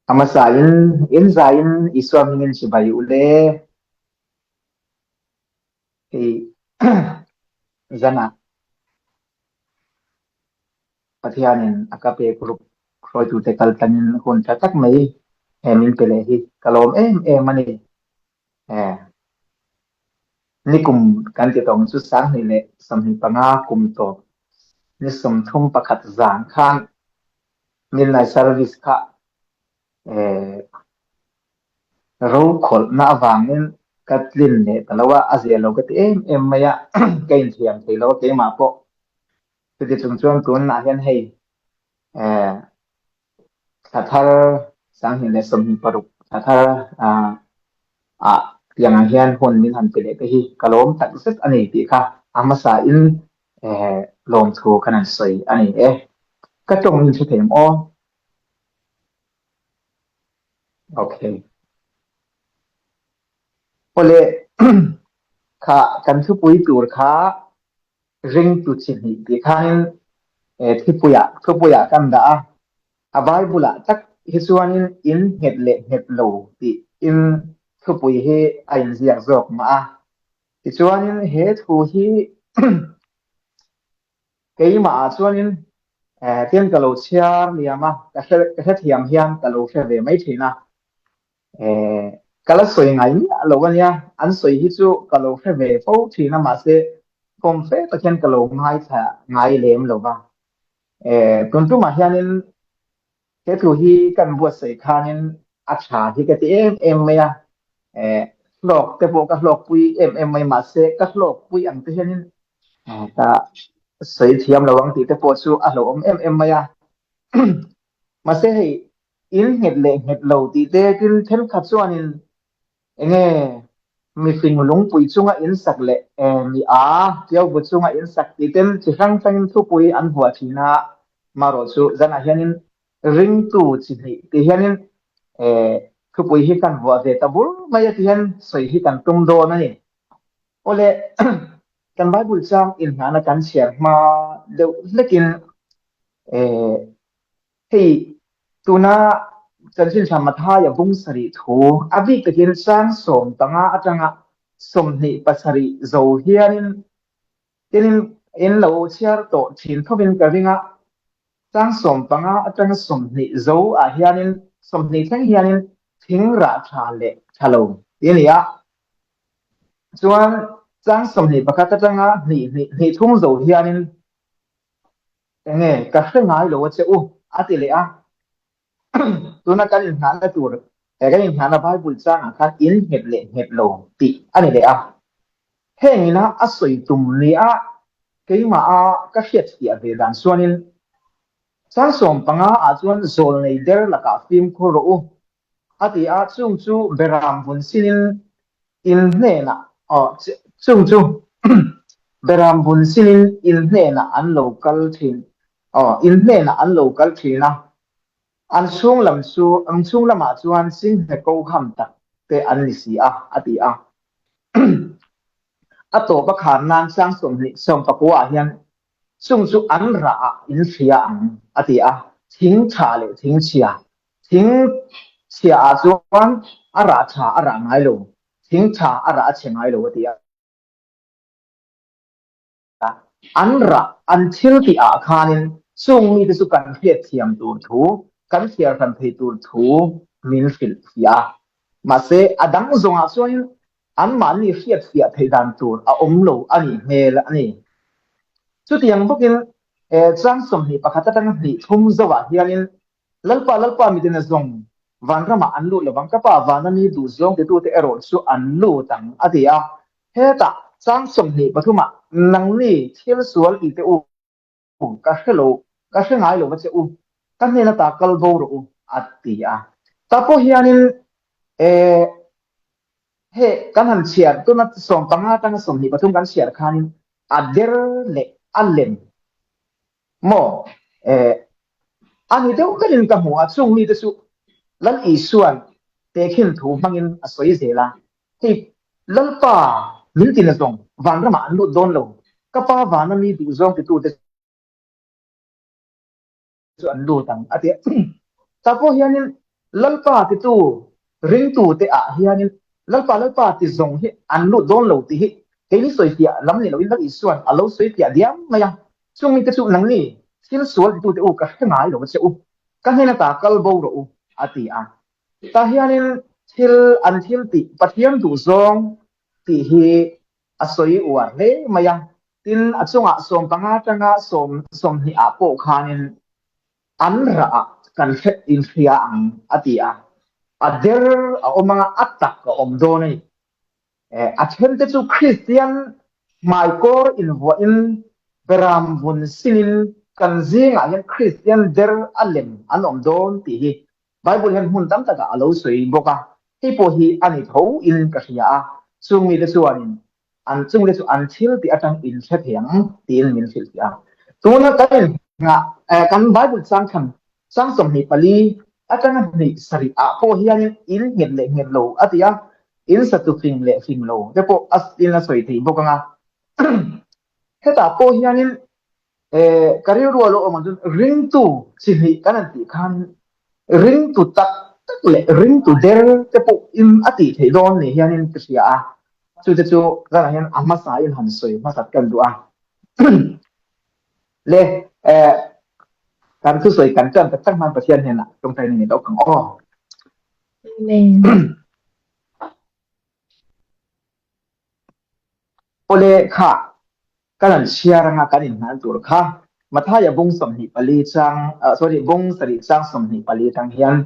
A hmasa in in zai in Isua hmingin chibai u le. Hei zanah Pathianin a ka pek ruk hruaitute kaltlangin hun tha tak mai he min pe leh hi ka lawm em em a ni. Nikum kan ti tawng chu 2025 kum tawp ni 31 zan khan Midnight Service kha rokhawlhna avangin ka tlin leh ta lo a, a zia lo ka ti em em mai a, ka inthiam thei lo a keimah pawh. Chuti chung chuan tunah hian hei thla thar 2026 thla thar ah tiangah hian hun min han pe leh te hi ka lawm tak zet a ni tih kha a hmasa in lawmthu kan han sawi a ni e. Ka tawng min hre thei ang aw. Okay. Awle kha kan thupui tur kha ringtu chi hnih tih khanin thipuiah thupuiah kan dah a, a Bible-ah tak hi chuanin in nghet leh nghet lo tiin thupui hi a inziak zawk mah a. Tichuanin he thu hi keimahah chuanin tin ka lo chhiar liam a, ka hrethiam hian ka lo hre ve mai thin a. Ka la sawi ngai miah lo a nia, an sawi hi chu ka lo hre ve fo thin a, mahse kawm fe tak hian ka lo ngaithla ngai lem lo va. Tun tumah hianin he thu hi kan buatsaih khanin a tha hi ka ti em em mai a, hlawk te pawh ka hlawkpui em em mai, mahse ka hlawkpui ang te hianin ka sawi thiam lo ang tih te pawh chu a hlauhawm em em mai a. Mahse hei In nghet leh nghet lo tih te thil thenkhat chuanin enge mifing lungpui chunga in sak leh mi a tiaubu chunga in sak tih ten chi hrang hrangin thupui an vuah thin a, marawh chu zanah hianin ringtu chi hnih tih hianin thupui hi kan vuah ve ta bur mai a ti hian sawi hi kan tum dawn a ni. Awle kan Bible chang inhnahna kan chhiar hma deuh hlekin Hei, tuna chanchin tha Mathaia bung sarih thu a bik takin sang 15 atanga 27 zo hianin tinin in lo chhiar tawh thin thovin ka ring a, sang 15 atanga 20 zo ah hianin 20 thleng hianin thing rah tha leh tha lo ti a ni a. Chuan chang 21 atanga hnih hnih hnih thum zo hianin Enge ka hre ngai lo a che u, a ti leh a. Tuna kan inhnahna tur, he kan inhnahna Bible changah khan in nghet leh nghet lo tih a ni leh a. Heng ina a sawi tum nia keimaha ka hriatfiah ve dan chuanin chang 15 ah chuan zawlnei der lakah fimkhur rawh u, A ti a, chung chu Beram vun sinin in hnenah, aw, chung chu Beram vun sinin in hnenah an lo kal thin, aw, in hnenah an lo kal thin a, an chhung lam chu, an chhung lamah chuan singhnge ko ham tak te an ni si a, a ti a. A tawp a khar nan sang 20, 19 ah hian chung chu an rah ah in hria ang, a ti a, thing tha leh thing chhia, Thing chhia ah chuan a rah tha a rah ngai lo, thing tha a rah a chhe ngai lo a ti a. An rah, an thil tih ah khanin chung mite chu kan hriatthiam tur thu, kan thliar hran thei tur thu min hrilh fiah a. Mahse, a dang zawngah chuanin anmahni hriatfiah theih dan tur a awm lo a nih hmel a ni. Chutiang bawkin, chang 21 atanga hnih thum zoah hianin Lalpa, Lalpa mitin a zawng vanramah an lut lovang, ka Pa vana mi duh zawng titute erawh chu an lut ang, a ti a. Hetah chang 23 ah, Nangni thil sual tite u, ka hre lo, ka hre ngai lo va che u, ka hnen ata kal bo rawh u, a ti a. Tah pawh hianin, eh, he kan han chhiar, tuna 15 atanga 23 kan chhiar khanin a der leh a lem Maw? Eh, a ni deuh berin ka hmu a, chung mite chu Lal Isua'n tehkhin thu hmangin a sawi zel a, Hei, Lalpa min tina zawng vanramah an lut dawn lo, ka Pa vana mi duhzawng titute chu an lut ang, a ti a. Tah pawh hianin. Lalpa titu ringtute ah hianin Lalpa Lalpa ti zawng hi an lut dawn lo tih hi keini sawifiah lam ni loin Lal Isua'n a lo sawifiah diam mai a. Chung mite chu nangni thil sual titute u ka hre ngai lo che u, ka hnen ata kal bo rawh u, a ti a. Tah hianin thil an thil tih Pathian duhzawng tih hi a sawi uar hle mai a. Tin, a chungah 15 atanga 20 ah pawh khanin an rah ah kan hre inhria ang a ti a. A der a awm anga a tak a awm dawn a ni. A then te chu Kristian hmaikawr invuahin beram vun sinin kan zingah hian Kristian der a lem an awm dawn tih hi Bible hian hmun tam takah a lo sawi bawk a, hei pawh hi a ni tho in ka hria a, chung mite chuanin an chungte chu an thil tih atang in hre thei ang tiin min hrilh thei a. Tuna kan inhngah kan Bible chang thlan chang 24 atanga hnih sarih ah pawh hianin in nghet leh nghet lo a ti a, in satu fing leh fing lo te pawh a in a sawi thei bawk ang a. Hetah pawh hianin ka rilru a lo awm ang chuan ringtu chi hnih kan han tih khan ringtu tak tak leh ringtu der te pawh in a tih theih dawn ni hianin ka hria a, chu te chu zanah hian a hmasa in han sawi hmasat kan duh a. Le kan thusawi kan tan tak tak hman Pathian hnenah tawngtaina nei deuh ang aw. Amen. Awle kha kan an chhiar anga kan inhnan tur kha Mathaia bung 24 chang sorry bung sarih chang 24 atang hian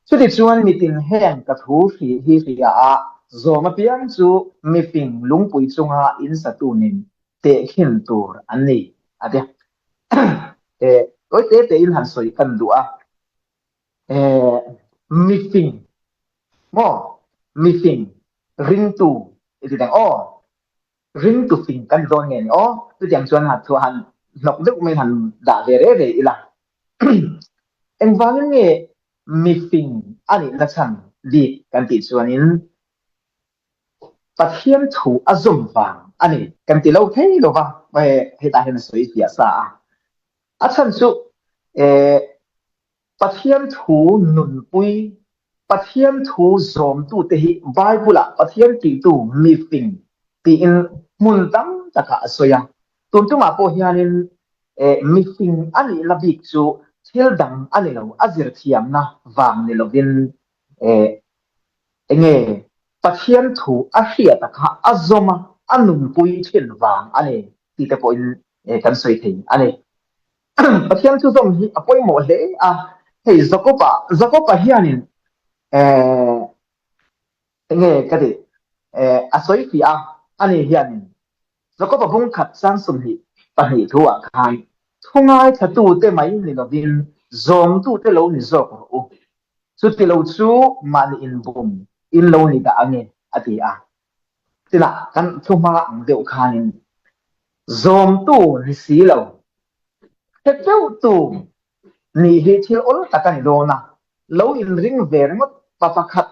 chutichuan mitin heng ka thu hri hi hria a zawm apiang chu mifing lungpui chunga in satu nen tehkhin tur an ni a ti. Tawi te te in han sawi kan duh a. Mifing maw mifing ringtu i ti dang aw. Ringtu fing kan zawn nge ni aw? Chutiang chuan han thu han hnawk deuh mai han dah ve re re ila. Engvangin nge mifing a nihna chhan bik kan tih chuanin Pathian thu a zawm vang a ni kan ti lo thei lo va, hetah hian a sawi fiah sa a. A chhan chu Pathian thu nunpui, Pathian thu zawmtute hi Bible-ah Pathian tihtu mi fing tiin hmun tam takah a sawi a. Tun tumah pawh hianin mi fing a nihna bik chu thil dang a ni lo, a zirthiamna vang ni lovin enge Pathian thu a hriata kha a zawm a, a nunpui thin vang a ni tih te pawhin kan sawi thei a ni. Pathian thu zawm hi a pawimawh hle a, hei Jakob-a, Jakob-a hianin eh enge ka tih eh a sawi fiah a, ani hianin Jakob-a bung khat sang 22 thu ah khan thu ngaithlatute mai ni lovin zawmtute lo ni zawk rawh u, chuti lo chu mahni inbum in lo ni dah ange a ti a. Tinah kan thu hma ang deuh khanin Zawmtu ni si lo. Hre deuhtu nih hi thil awl tak a ni dawn a, lo inring ve ringawt pa pakhat,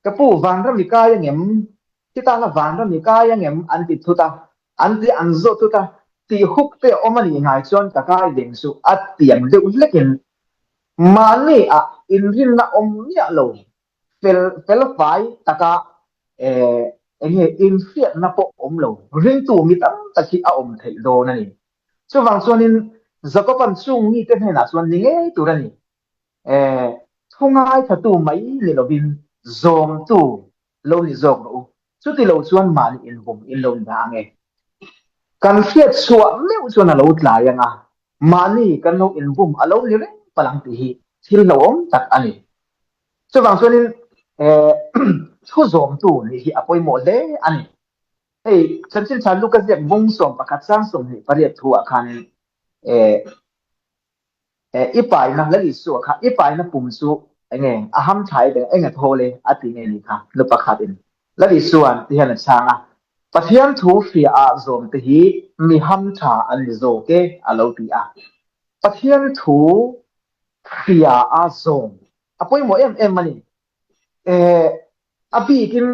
Ka pu, vanram i kai angem? Khitana vanram i kai angem? an ti thut a, an ti an zawh thut a, tih huk te a awm a nih ngai chuan ka kai deng suh a tiang deuh hlekin mahni ah inrinna awm miah lo fel felfai taka eng nge inhriatna pawh awm lo ringtu mi tam tak hi a awm theih dawn a ni. Chuvang chuanin Jakoban chung mite hnenah chuan ni ngei tur a ni. Thu ngaithatu mai ni lovin zawmtu lo ni zawk rawh u. Chuti lo chuan mahni inbum in lo ni dah ang e. Kan hriat chhuah meuh chuan a lo tlai ang a, mahni kan lo inbum a lo ni reng palh ang tih hi thil hlauhawm tak a ni. Chuvang chuanin thu zawmtu nih hi a pawimawh hle a ni. Hei Chanchin Tha Luka ziak bung 11 chang 28 thu ah khanin i paina Lal Isua kha i paina pum chu enge a ham thlai beng enge thawl e a ti nge ni kha nu pakhat in Lal Isua'n ti hian a chhang a, Pathian thu hria ah zawm te hi mi ham tha an ni zawk e a lo ti a. Pathian thu hria a zawm a pawimawh em em a ni. A bikin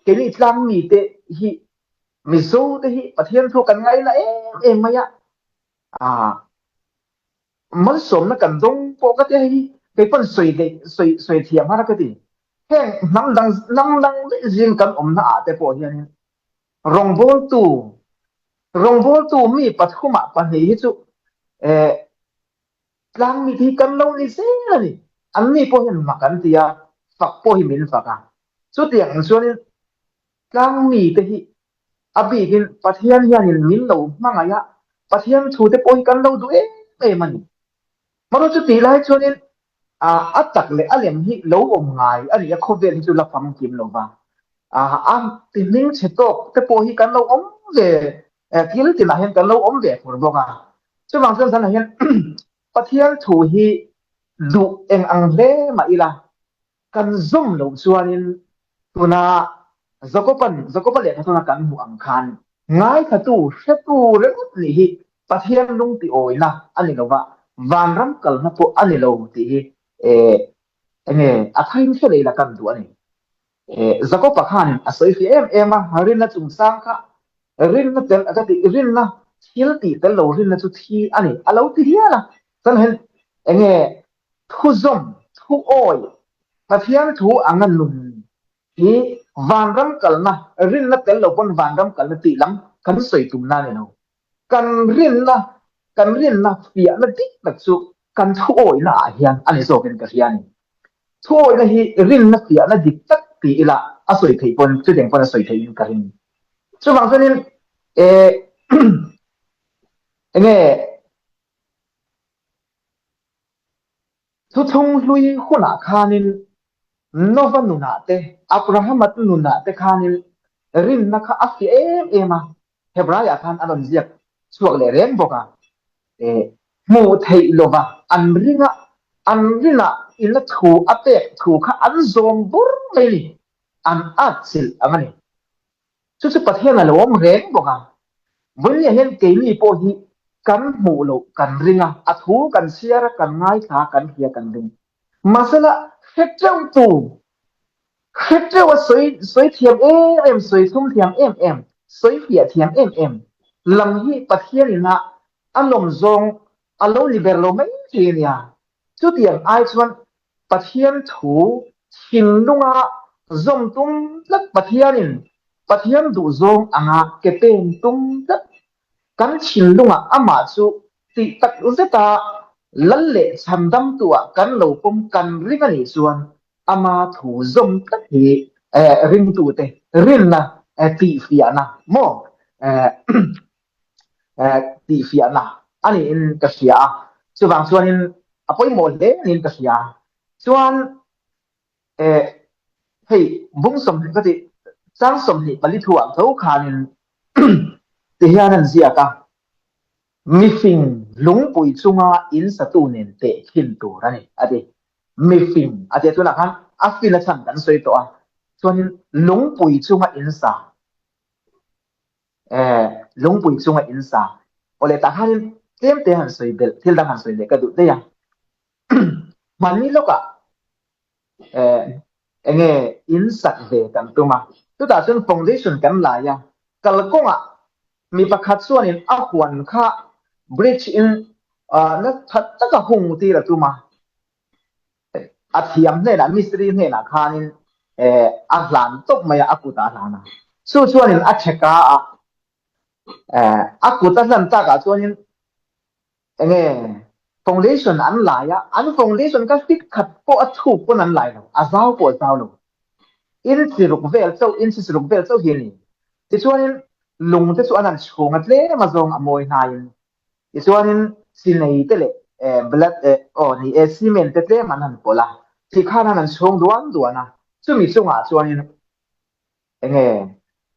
keini tlangmi te hi Mizo te hi Pathian thu kan ngaina em em mai a, malsawmna kan dawng pawh ka ti a hei. Kei pawn sawi theih sawi sawi thiam har ka ti. Heng hnam dang hnam dang daih zing kan awmna ah te pawh hianin rawngbawltu rawngbawltu mi pathumah pahnih hi chu eh tlang mi te hi kan lo ni zel a ni. Anni pawh hian mak an ti a, fak pawh hi min fak a. Chutiang ang chuanin tlang mi te hi a bikin Pathian hianin min lo hmangaih a, Pathian thu te pawh hi kan lo duh em em a ni. Hmanraw chu tih lai chuanin a tak leh a lem hi lo awm ngai a ni a, khawvel hi chu la famkim lo va. A ti hming chhe tawk te pawh hi kan lo awm ve, thil tinah hian kan lo awm ve fur bawk a. Chuvang chuan zanah hian Pathian thu hi duh eng ang hle mah ila, Kan zawm loh chuanin tuna Jakoban Jakoba lehkha tuna kan hmuh ang khan ngaithatu hretu ringawt nih hi Pathian lungtiawina a ni lova, vanram kalna pawh a ni lo tih hi enge a thain hre lei la kan duh a ni. Jakoba khan a sawi fiah em em a, rinna chungchang kha rinna tel ka tih rinna thil tih tel lo rinna chu thi a ni a lo ti hial a. Chuan hian enge Thuzawm, thuawi, Pathian thu anga nun hi vanram kalna, rinna tel lo pawn vanram kalna tih lam kan sawi tumna a ni lo. Kan rinna, kan rinna fiahna dik tak chu kan thuawihna ah hian a ni zawkin ka hria a ni. Thuawihna hi rinna fiahna dik tak ti ila a sawi theih pawn chutiang pawn a sawi theihin ka ring. Chuvang chuanin eh enge Thuthlung hlui hunah khanin Nova nunah te, Abrahama te nunah te khanin rinna kha a fiah em em a, Hebraiah khan a rawn ziak chhuak leh reng bawk a. Hmuh theih lova an ringa an rinah ina thu a pek thu kha an zawm bur mai a ni, an atchilh ang a ni. Chu chu Pathian a lo awm reng bawk a. Vawinia hian keini pawh hi kan hmuh loh kan ring a, a thu kan chhiar a, kan ngaithla a, kan hria kan ring. Mahsela hre teuhtu, hre teuh a sawi sawi thiam em em, sawi thlum thiam em em, sawi fiah thiam em em lam hi Pathian ina a lawm zawng a lo ni ber lo mai thei a nia. Chutiang ai chuan Pathian thu thinlunga zawm tum tlat Pathianin Pathian duhzawng anga ke pen tum tlat kan thinlungah amah chu tih tak zeta lal leh chhandamtuah kan lo pawm kan ring a nih chuan ama thu zawm tlat hi ringtute rinna tihfiahna maw tihfiahna a niin ka hria a, chuvang chuanin a pawimawh hle niin ka hria. Chuan hei bung 20 ka tih chang 24 thuah tho khanin tihian an ziak a, mifing lungpui chunga in satu nen tehkhin tur a ni a ti. Mifing a tia tunah khan a fin a chhan kan sawi tawh a, chuanin lungpui chunga in sa. Eh, lungpui chunga in sa. Awle tah khanin tlem te han sawi belh, thil dang han sawi leh ka duh daih a. Hmanni lawkah eh enge in sak ve kan tum a, chutah chuan foundation kan lai a, kalkawngah mi pakhat chuanin a huan kha bridge in na tha taka hung tir a tum a, A thiam hnenah, mistiri hnenah khanin a hlan tawp mai a, a kutah a hlan a. Chu chuanin a chheka a, a kut a hlan takah chuanin enge foundation an lai a, an foundation kha fit khat pawh a thuk pawn an lai lo, a zau pawh a zau lo. Inchi ruk vel chauh, inchi ruk vel chauh hi a ni. Tichuanin lung te chu an han chhung a tlem a zawng a mawi hnaiin Tichuanin chinei te leh blood aw ni e cement te tlem an han pawlh a, ti khan an han chhung duan duan a, chumi chungah chuanin enge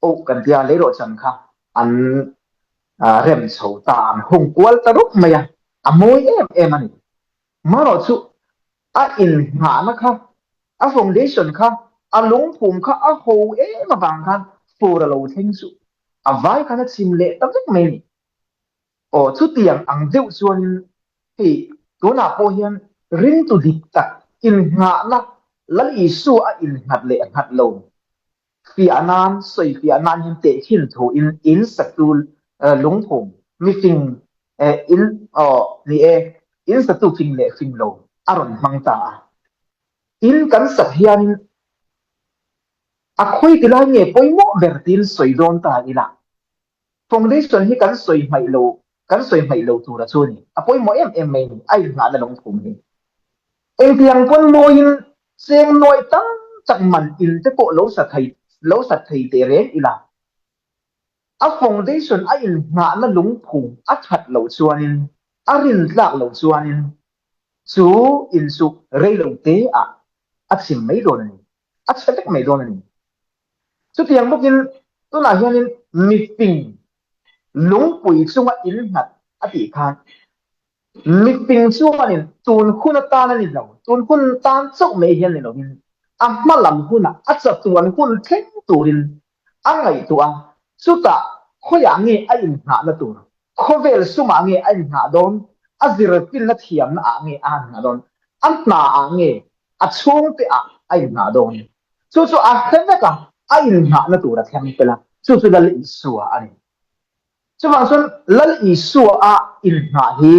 oak kan tia leirawhchan kha an rem chho ta, an hung kual ta rup mai a, a mawi em em a ni. Marawh chu a innghahna kha, a foundation kha, a lungphum kha a ho em avang khan fur a lo thleng chu a vai khan a chim leh ta vek mai a ni. Aw, chutiang ang deuh chuanin hei tunah pawh hian ringtu dik tak innghahna Lal Isua a innghat leh nghat lo fiah nan, sawi fiah nan hian tehkhin thuin in satu lungphum mifing in aw ni e, in satu fing leh fing lo. a rawn hmang ta a. In kan sak hianin a khawi ti lai nge pawimawh ber tiin sawi dawn ta ila, foundation hi kan sawi hmaih lo, kan sawi hmaih lo tura chu a ni. A pawimawh em em mai a ni, a inngahna lungphum hi. Engtiang pawn mawiin cheng nuai tam tak man in te pawh lo sa thei, lo sa thei teh reng ila, A foundation a inngahna lungphum a that loh chuanin, a rintlak loh chuanin chu in chu rei lo te ah a chim mai dawn a ni, a chhe vek mai dawn a ni. Chutiang bawkin tunah hianin mifing lungpui chunga innghat a tih khan Mifing chuanin tun hun atan a ni lo, tun hun tan chauh mai hian ni lovin a hma lam hunah a chatuan hun thleng turin a ngaihtuah a, chutah khawiah nge a inngahna tur, khawvel sumah nge a innghah dawn, a zirfinna thiamna ah nge a innghah dawn, a hna ah nge a chhungte ah a innghah dawn. Chu chu a hre vek a, a innghahna tur a thleng fel a, chu chu Lal Isua a ni. Chuvang chuan Lal Isua a inhnah hi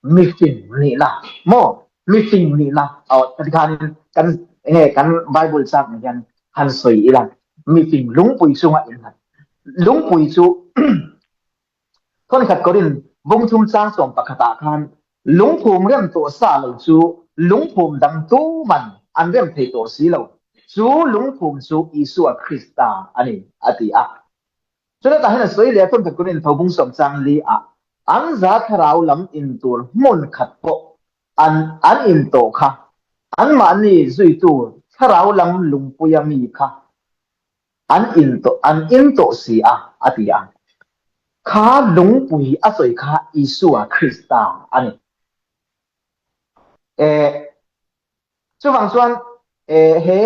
mifing nihna maw? Mifing nihna aw ti khanin kan enge kan Bible chang ah hian han sawi ila mifing lungpui chunga innghat lungpui chu Thawnkhat Korin bungthum chang sawm pakhat ah khan lungphum rem tawh sa lo chu lungphum dang tuman an rem thei tawh si lo chu lungphum chu Isua Krista a ni a ti a. Chutah hian a sawi leh a thawmhnaw kun in tho bung sawm chang li ah an za thlarau lam in tur hmun khat pawh an an in tawh kha anmahni zuitu thlarau lam lungpuia mi kha an in tawh an in tawh si a a ti a. Kha lungpui a sawi kha Isua Krista a ni. Eh. Chuvang chuan he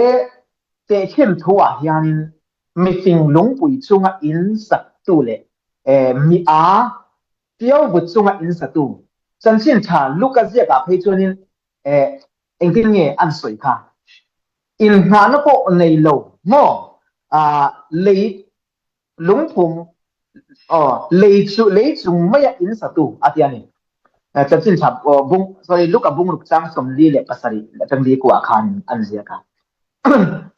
tehkhin thuah hianin mifing lungpui chunga in saktu leh mi a tiauvut chunga in satu chanchin tha Luka ziakah phei chuanin engtin nge an sawi kha? Inngahna pawh nei lo maw lei Lungphum aw lei chu lei chung maia in satu a ti a ni. Chanchin tha bung sorry Luka bungruk chang 47 atang li kuah khan an ziak a.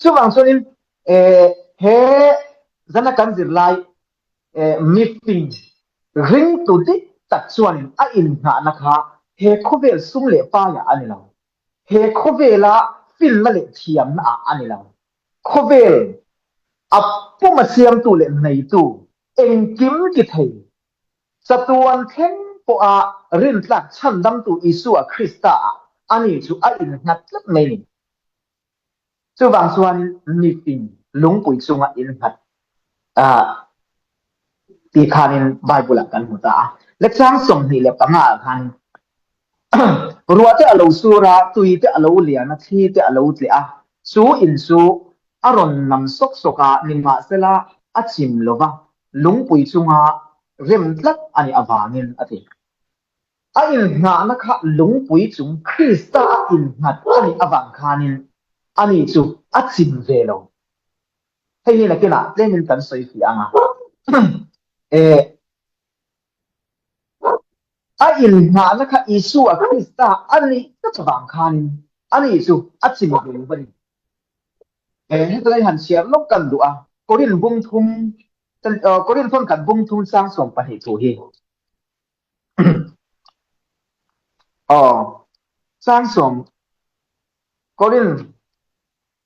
Chuvang chuanin he zana kan zir lai mifing ringtu dik tak chuanin a inngahna kha he khawvel sum leh paiah a ni lo. He khawvela finna leh thiamna ah a ni lo. Khawvel a puma siamtu leh neitu engkim ti thei, chatuan thleng pawha rintlak chhandamtu Isua Krista ah ani chu a innghat tlat mai ni. Chuvang chuanin mifing lungpui chunga innghat ti khanin Bible ah kan hmu ta a. Lechang 25 ah khan ruah te a lo sur a, tui te a lo lian a, thli te a lo tleh a, chu in chu a rawn nam sawk sawk a, nimahsela a chim lo va, lungpui chunga rem tlat a nih avangin a ti. A inngahna kha lungpui chung Krista a innghat a nih avang khanin ani chu a chim ve lo. Hei hi nakinah tlemin kan sawi fiah ang a. Eh, a inngahna kha Isua Krista a nih tlat avang khanin ani chu a chim ve lo a ni. Eh, hetlai han chhiar lawk kan duh a, Korin bung thum, Korin thawn khat bung thum sang 12 thu hi. Aw, sang sawm, Korin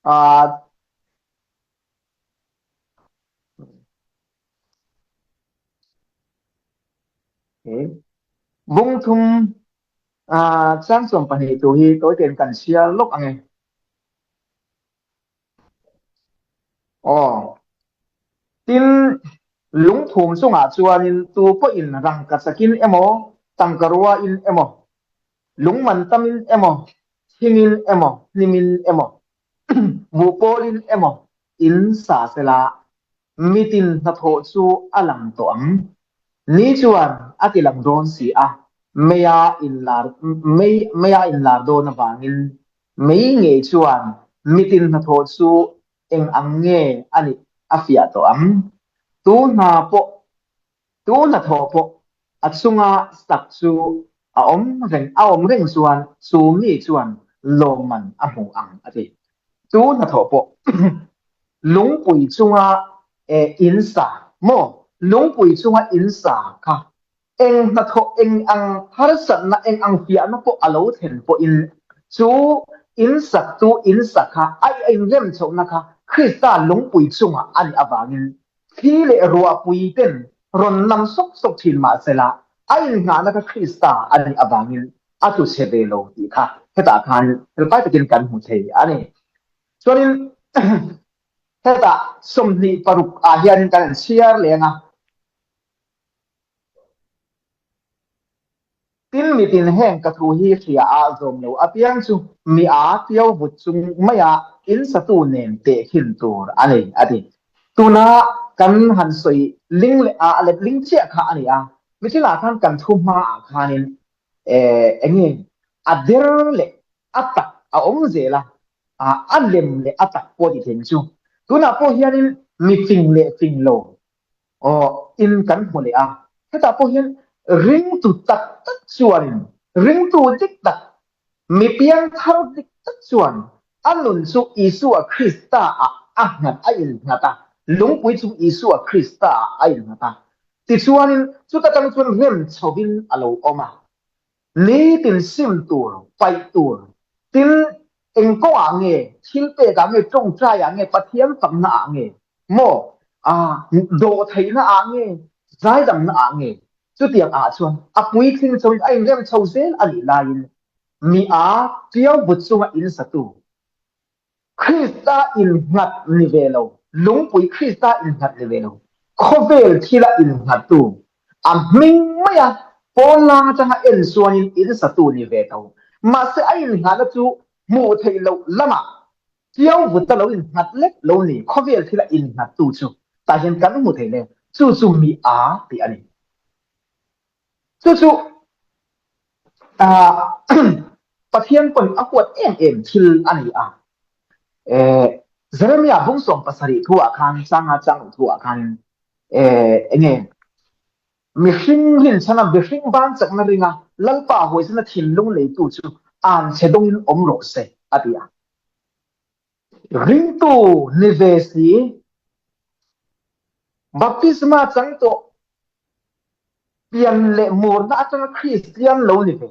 ah Bung thum chang 12 tur hi tawi ten kan chhiar lawk ang e. Aw. Tin, lungphum chungah chuanin tu pawhin rangkachak-in emaw, tangkarua-in emaw, lungman tamin emaw, thingin emaw, hnimin emaw, Buhpawlin emaw in sa sela, mitin hnathawh chu a lang tawh ang. Ni chuan a ti lang dawn si a, meia inlar mei meia inlar dawn avangin mei ngei chuan mitin hnathawh chu eng ang nge a nih a fiah tawh ang. Tu hna pawh Tu hnathawh pawh a chunga sak chu a awm reng a awm reng chuan chu mi chuan. lawmman a hmu ang a ti. Tu hnathawh pawh lungpui chunga in sa maw? Lungpui chunga in sa kha eng hnathawh eng ang harsatna eng ang fiahna pawh a lo thlen pawhin chu in saktu in sa kha a inrem chhohna kha Krista lungpui chungah a nih avangin thli leh ruahpui ten rawn nam sawk sawk thin mah sela a innghahna kha Krista a nih avangin a tlu chhe ve lo tih kha hetah khan felfai takin kan hmu thei a ni. Chuanin hetah 26 ah hianin kan inchhiar leng a. Tin, mitin heng ka thu hi hria a zawm lo apiang chu mi a tio vut chung maia in satu nen tehkhin tur a nei, a ti. Tuna kan han sawi ling leh a let ling chiah kha a ni a, mithilah khan kan thu hmaah khanin eng nge a der leh a tak a awm zel a, a lem leh a tak pawh ti thei chu. Tunah pawh hianin mi fing leh fing lo Aw, in kan hmu leh a. Hetah pawh hian ringtu tak tak chuanin, ringtu dik tak, mi piangthar dik tak chuan a nun chu Isua Krista ah a nghat, a innghat a, lungpui chu Isua Krista ah a innghat a. Tichuanin chuta tang chuan rem chhovin a lo awm a. Nitin sim tur, paih tur, tin eng kawngah nge, thil pekah nge, tawngtaiah nge, Pathian fakna ah nge, maw, ah, dawhtheihna ah nge, zaidamna ah nge, chutiang ah chuan a puitling chhoin a inrem chho zel a nih laiin mi a tiau but chunga in satu Krista innghat ni ve lo, lungpui Krista innghat ni ve lo, khawvel thila innghattu, a hming maia pawnlang atanga en chuanin in satu ni ve tho. Mahse a innghahna chu hmuh theih loh lamah tiau vuta lo innghat lek lo ni, khawvel thila innghattu chu tah hian kan hmu thei le, chu chu mi a tih a ni. Chu chu Pathian pawn a huat em em thil a ni a. Jeremiah bung 70 thu ah khan changa chang thu ah khan enge mihring rinchhana mihring ban chakna ringa Lalpa hawisana thinlung neitu chu an chhe dawngin awm rawh se a ti a. Ringtu ni ve si baptisma chang tawh Pian leh murna atanga Kristian lo ni ve.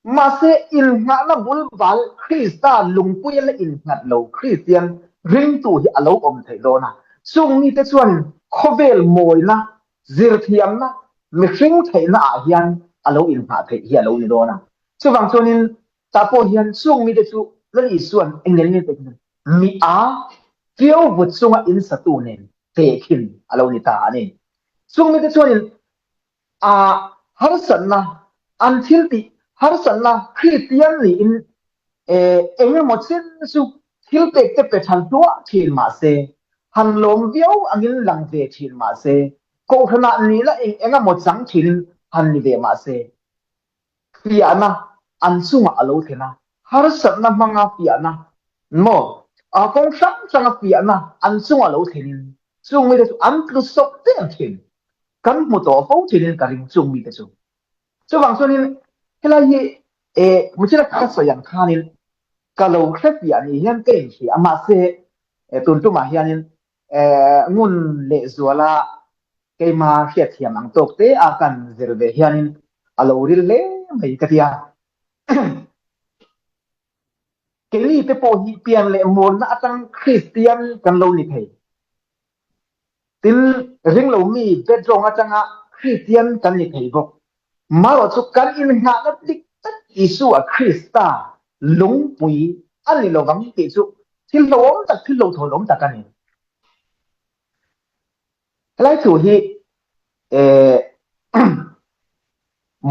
Mahse, innghahna bulbal Krista lungpuia la innghat lo Kristian ringtu hi a lo awm theih dawn a. Chung mite chuan khawvel mawina, zirthiamna, mihring theihna ah hian a lo innghah theih hi a lo ni dawn a. Chuvang chuanin tah pawh hian chung mite chu Lal Isua'n engel nge pek nen mi a ṭiau vut chunga insatu nen tehkhin a lo ni ta a ni. Chung mite chuanin a harsatna, an thil tih harsatna Kristian niin eng emaw chen chu thil pek te pe than hluah thin mah se, han lawm viau angin lang ve thin mah se, kohhranah nihna eng eng emaw chang thinin han ni ve mah se, fiahna an chungah a lo thlen a, harsatna hmanga fiahna maw, kawng hrang hranga fiahna an chungah lo thlenin chung mite chu an tlu sawk der thin. Kan hmu tawh fo thinin ka ring chung mite chu. Chuvang chuanin helai hi Muchina ka sawi ang khanin ka lo hre fiah ni hian ka inhria a, mahse tun tumah hianin ngun lehzuala keima hriatthiam ang tawk te a kan zir ve hianin a lo ril hle mai ka ti a. Keini te pawh hi pian leh murna atang Kristian kan lo ni thei. Tin, ringlo mi background atanga Kristian kan ni thei bawk. Marawh chu kan innghahna dik tak Isua Krista lungpui a ni lovang tih chu thil hlauhawm tak, thil hlauhthawnawm tak a ni. Helai thu hi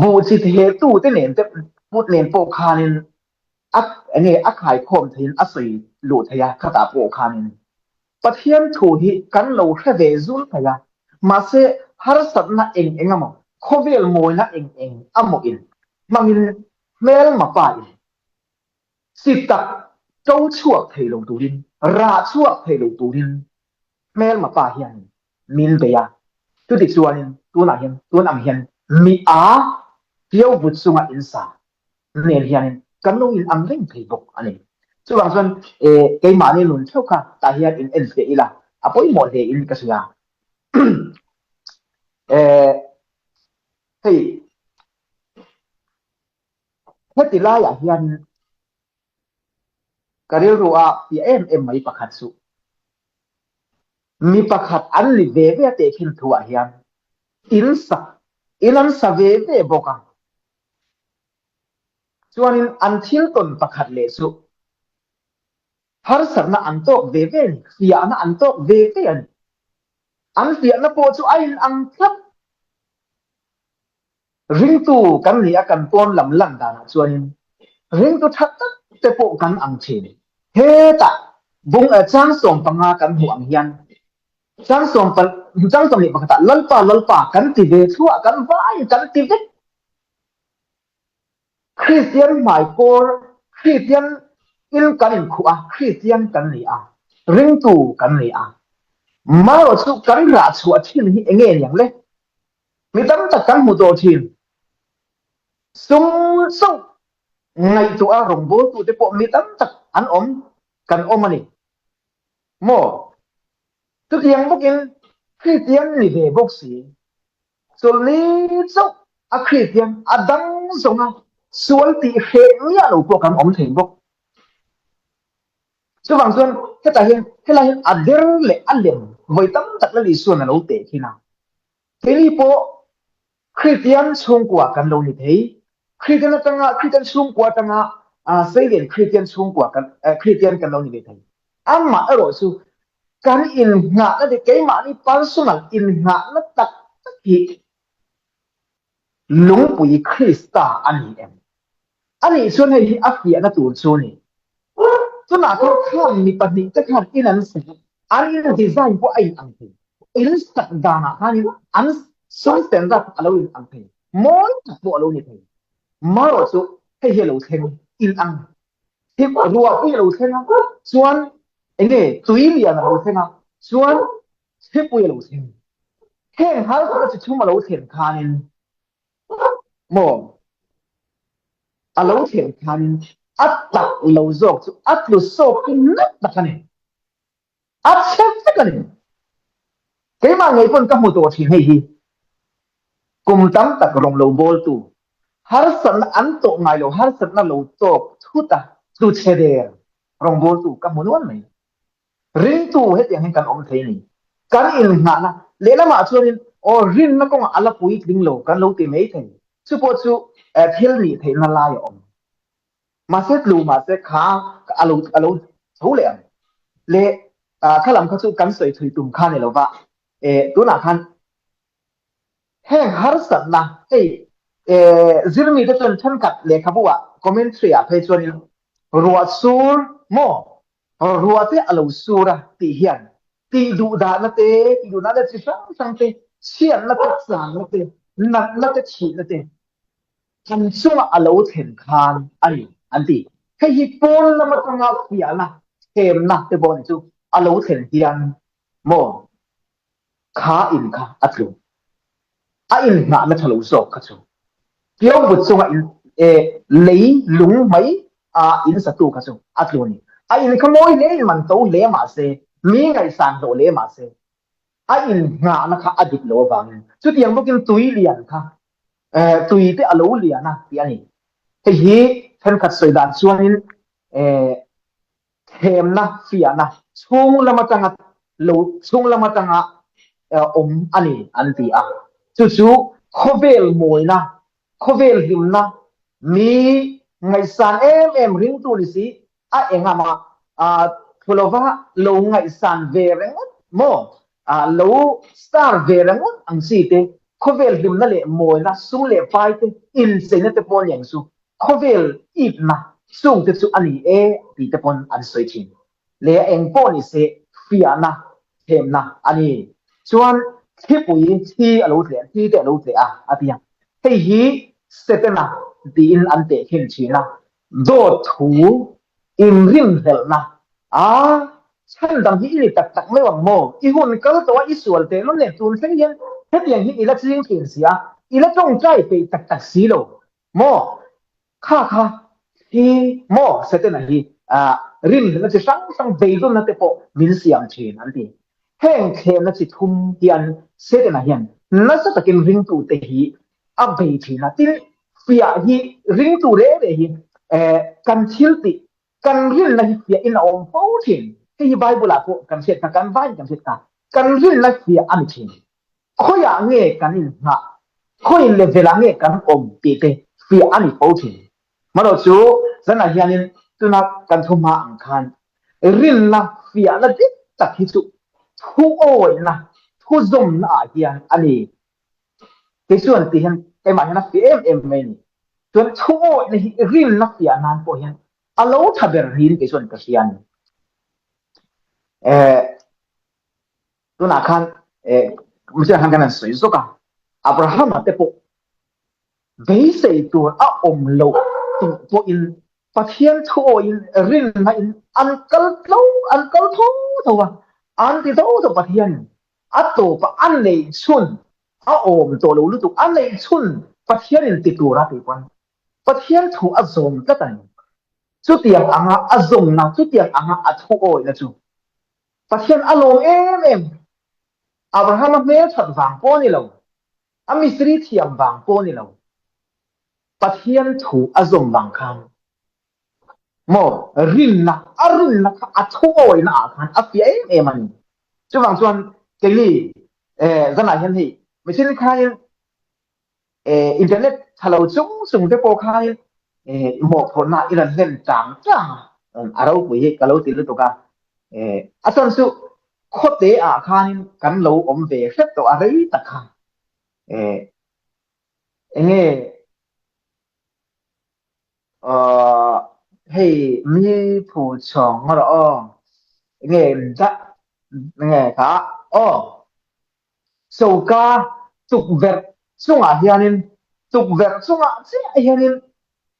buh chi thehtute nen te put nen pawh khanin a enge a khaikhawm theiin a sawi luh thei a, khatah pawh khanin Pathian thu hi kan lo hre ve zul thei a, mahse harsatna eng eng emaw, khawvel mawina eng eng amaw in hmangin hmelma pa in si tak to chhuak thei lo turin, rah chhuak thei lo turin hmelma pa hian min bei a. Chutichuanin tunah hian tun ang hian mi a tiau vut chunga in sa nen hianin kan lo in ang reng thei bawk a ni. Chuvang chuan keimahni nun theuh kha tah hian in en fiah ila a pawimawh hle in ka hria. Hei heti laiah hian ka rilru a piah em em mai pakhat chu mi pakhat an ni ve ve a tehkhin thu ah hian in sak in an sa ve ve bawk a. Chuanin an thil tawn pakhat leh chu harsatna an tawk ve ve a ni, fiahna an tawk ve ve a ni. An fiahna pawh chu a inang tlat. Ringtu kan nih a kan pawn lam lan danah chuanin ringtu tha tak te pawh kan ang thin. Hetah bung chang 15 kan hmuh ang hian chang sawm chang 21 ah Lalpa Lalpa kan ti ve thluah kan vai kan ti vek. Kristian hmaikawr, Kristian in kan inkhuh a, Kristian kan ni a, ringtu kan ni a. Marawh chu kan rah chhuah thin hi enge niang le? Mi tam tak kan hmu tawh thin. Sum chauh ngaihtuah a rawngbawltute pawh mi tam tak an awm, kan awm a ni. Maw? Chutiang bawkin Kristian ni ve bawk si. Chawlhni chauh a Kristian a dang zawnga sual tih hreh miah lo pawh kan awm thei bawk. Chuvang chuan hetah hian helai hian a der leh a lem vawi tam tak Lal Isua'n a lo teh thin a. Keini pawh Kristian chhungkua kan lo ni thei. Kristian atanga Kristian chhungkua atanga Seilian Kristian chhungkua kan Kristian kan lo ni ve thei. Amah erawh chu kan innghahna te keimahni personal innghahna tak tak hi lungpui Krista a ni em? A nih chuan hei hi a fiahna tur chu a ni. Tunah khan khan mi pahnihte khan in an sak a, an in design pawh a inang thei. In sak danah khanin an sum standard a lo inang thei, mawi tak pawh a lo ni thei. Marawh chu hei hi a lo thleng inang Thim ruahpui a lo thleng a, chuan enge tui lian a lo thleng a, chuan thlipui a lo thleng. Heng harsatna chi thum a lo thlen khanin maw a lo thlen khanin a tak lo zawk chu a tlu sawk hi nat tak a ni. A chhe vek a ni. Keimah ngei pawn ka hmu tawh thin hei hi. Kum tam tak rawng lo bawltu, harsatna an tawh ngai lo, harsatna lo tawk thut a, tlu chhe der rawngbawltu ka hmu nual mai. Ringtu hetiang hian kan awm thei a ni. Kan innghahna lehlamah chuanin aw rinna kawngah a la puitling lo kan lo ti mai thei. Chupawh chu thil nih theihna lai a awm. Mahse tlu mahse kha a lo a lo tho leh ang. Le kha lam kha chu kan sawi thui tum kha ni lova e tunah khan heng harsatna hei e zirmi te chuan thenkhat lehkhabu ah commentary ah phei chuanin ruah sur maw ruah te a lo sur a tih hian tih duh dahna te tih duh dahna chi hrang hrang te chhiatna te channa te natna te thihna te Kan chungah a lo thlen khan a ni an ti. Hei hi pawn lam atanga fiahna, thlemna te pawh ni chu a lo thlen hian maw kha in kha a tlu. A inhnahna tha lo zawk kha chu Kiauvut chunga in e lei lung mai a in satu kha chu a tlu a ni. A in kha mawi hle in man to hle mahse mi ngaihsan hlawh hle mahse a innghahna kha a dik lo avangin chutiang bawkin tui lian kha tui te a lo lian a tih a ni. Hei hi thenkhat sawi dan chuanin thlemna fiahna chhung lam atanga lo chhung lam atanga awm a ni an ti a. Chu chu khawvel mawina, khawvel hlimna, mi ngaihsan em em ringtu ni si a engah thu lova lo ngaihsan ve ringawt maw lo star ve ringawt ang chi te khawvel hlimna leh mawina sum leh pai te incheina te pawh aniang chu khawvel itna chung te chu a ni e tih te pawn an sawi thin le eng pawh ni se fiahna thlemna a ni chuan thlipui thli a lo tleh thli te a lo tleh a a ti a hei hi Setana tiin an tehkhin thin a Dawt thu inrinhlelhna a chhan dang hi i ni tak tak meuh ang maw? I hun kal tawh a, i sual teh lawm nen tun thleng hian hetiang hi i la ching thin si a, i la tawngtai peih tak tak si lo maw? Kha kha. Hi maw Setana hi rinhlelhna chi hrang hrang beidawnna te pawh min siam thin an ti. Heng thlemna chi thum hian Setana hian nasa takin ringtute hi a bei thin a. Tin, fiah hi ringtu reh reh hi kan thil tih, kan rinna hi fiahin a awm fo thin. Hei hi Bible-ah pawh kan hriat kha, kan vaiin kan hriat kha. Kan rinna fiah a ni thin. Khawiah nge kan inngah? Khawi level-ah nge kan awm tih te fiah a ni fo thin. Hmanawh chu zanah hianin tuna kan thu hma ang khan rinna fiahna dik tak hi chu thu awihna, thu zawmna ah hian a ni. Kei chuan ti hian keimah hian a fiah em em mai a ni. Chuan thu awihna hi rinna fiah nan pawh hian a lo tha ber niin kei chuan ka hria a ni. Eh, tunah khan eh, Messiah khan kan han sawi zawk a, Abrahama te pawh Beisei tur a awm loh tih pawhin Pathian thuawiin rinna in an kal tlo an kal tho tho a, an ti tho tho Pathianin a tawpah a neih chhun a awm tawh lo lutuk a neih chhun Pathianin ti tura tih pawn Pathian thu a zawm tlat a ni. Chutiang anga a zawmna chutiang anga a thuawihna chu Pathian a lawm em em. Abrahama hmelthat vang pawh a ni lo. A mistiri thiam vang pawh ni lo, Pathian thu a zawm vang khan maw rinna, a rinna kha a thuawihna ah khan a fiah em em a ni. Chuvang chuan keini zanah hian hei machine khain internet tha lo chung chung te pawh khain mawhphurhna i rawn hlen tang tang a, a ropui hi ka lo ti lutuk a. A chhan chu Khawte ah khanin kan lo awm ve hrep tawh a rei tak kha. Eh, enge uh, hei mi phu chhawng nga rawh aw. Enge da enge kha aw. Choka tukverh chungah hianin tukverh chungah chiah hianin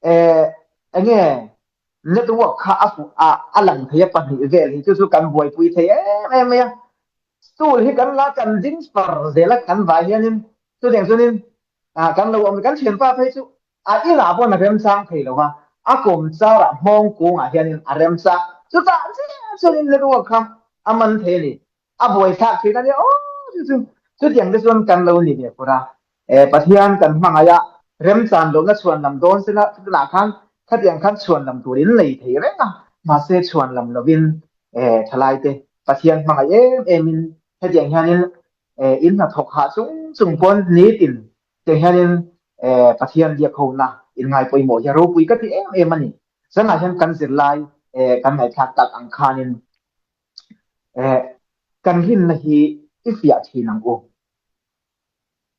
eh enge network kha a fuh a a lang thei a pahnih vel hi chu chu kan buaipui thei em em mai a stool hi kan la kan ding far zel a kan vai hianin chutiang chuanin ah kan lo awm kan thianpa phei chu a inah pawn a remchang thei lo va a kawm charah hmawng kungah hianin a remchang chutah chiah chuanin network kha a man thei a ni. A buaithlak thin a nia aw chu chu chutiang te chuan kan lo ni ve fur a. E Pathian kan hmangaih a, remchan lohna chhuan lam dawn sela chutunah khan khatiang khan chhuan lam tur in nei thei reng a, mahse chhuan lam lovin e thalai te Pathian hmangaih em em in hetiang hianin e in hnathawk hah chung chung pawn nitin tiang hianin e Pathian biak hona in ngai pawimawh hi a ropui ka ti em em a ni. Zanah hian kan zirlai e kan ngaihthlak tak ang khanin Eh, kan rinna hi i fiah thin ang u.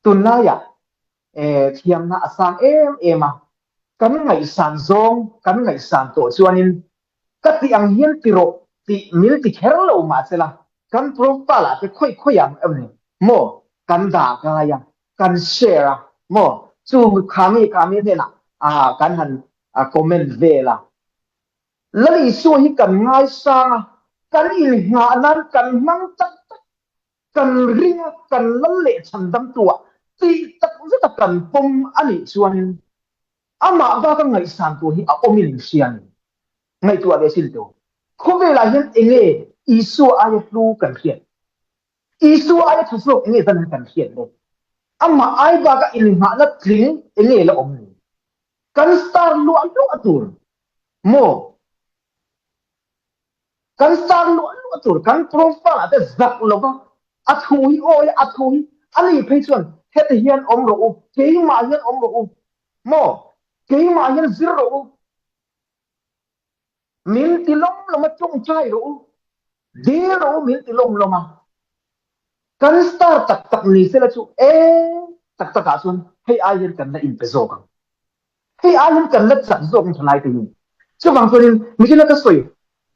Tunlaiah eh, thiamna a sang em em a, kan ngaihsan zawng kan ngaihsan tawh chuanin ka tih ang hian ti rawh tih min ti kher lo mahsela kan profile ah te khawi khawi ang em ni maw kan dah kai a, kan share a maw chu khami khami hnenah ah kan han comment vel a. Lal Isua hi kan ngaisang a, kan inngah nan kan hmang tak tak, kan ring a, kan lal leh chhandamtu ah tih tak zeta kan pawm a nih chuanin amah baka ngaihsan tur hi a awmin in hria a ni. Ngaihtuah leh sin teu. Khawvelah hian enge Isua aia hlu kan hriat? Isua aia tha zawk enge zan kan hriat le? Amah ai baka innghahna tling enge la awm ni? Kan star luah luah tur maw? Kan star luah luah tur kan profile ah te zak lova a thu hi awi a thu hi ani phei chuan heti hian awm rawh u keimah hian awm rawh u maw keimah hian zir rawh u Min ti lawm lawm a tawngtai rawh u, dil rawh u min ti lawm lawm a. Kan star tak tak ni sela chu e tak tak ah chuan hei ai hian kan la inpe zawk ang. Hei ai hian kan la chak zawk ang thalai te hi. Chuvang chuanin mitin a ka sawi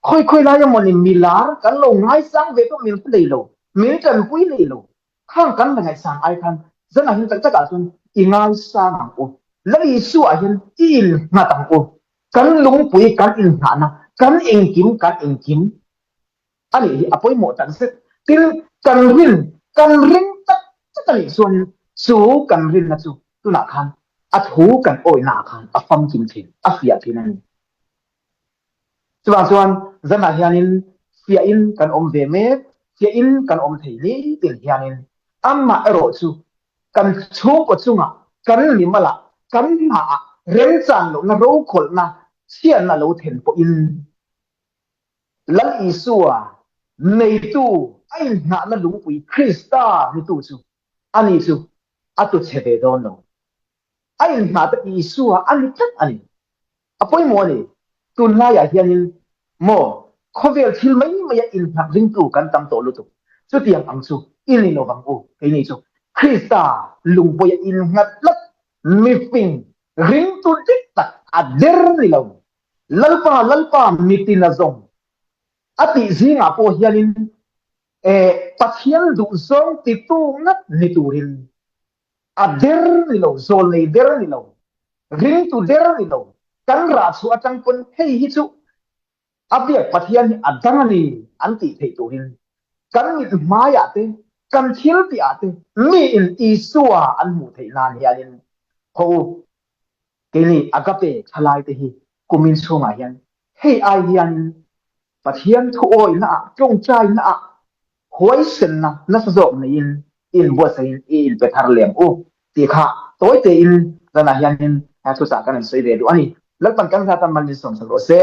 khawi khawi lai emawni milar kan lo ngaisang ve pawh min hre lei lo, min tanpui lei lo. Khang kan la ngaihsang ai khan zanah hian tak tak ah chuan i ngaisang ang u. Lal Isua ah hian i innghat ang u. Kan lungpui kan inngahna, kan engkim kan engkim a nih hi a pawimawh tak zet. Tin, kan rin, kan ring tak tak a nih chuanin chu kan rinna chu tunah khan a thu kan awihnaah khan a famkim thin, a fiah thin a ni. Chuvang chuan zanah hianin fiahin kan awm ve mek, fiahin kan awm thei nitin hianin amah erawh chu kan chhungkaw chungah, kan mimalah, kan hnaah remchan lohna rokhawlhna chhiatna lo then pawhin Lal Isua neitu a inhnahna lungpui Krista nitu chu ani chu a tuchhe ve dawn lo. A inhnahte Isua a ni tlat a ni. A pawimawh a ni. Tunlaiah hianin maw khawvel thil mai maia innghat ringtu kan tam tawh lutuk. Chutiang ang chu i ni lovang u. Keini chu Krista lungpawia innghat tlat mifing ringtu dik tak a der ni lo. Lalpa, Lalpa mitin a zawng a tih zingah pawh hianin eh Pathian duhzawng titu ngat ni turin A der ni lo, zawlnei der ni lo, ringtu der ni lo, kan rah chhuah atang pawn hei hi chu a biak Pathian hi a dang a ni an tih theih turin kan mit hmaiah te, kan thil tihah te miin Isua an hmuh theih nan hianin haw u, keini Agape thalai te hi kumin chhungah hian hei ai hianin Pathian thuawihna ah, tawngtaina ah huaisenna nasa zawk neiin i inbuatsaihin i inpe thar lem u tih kha tawi tein zanah hianin thuchah kan rawn sawi ve duh a ni. Lalpan kan zatan mal min sawmsak rawh se.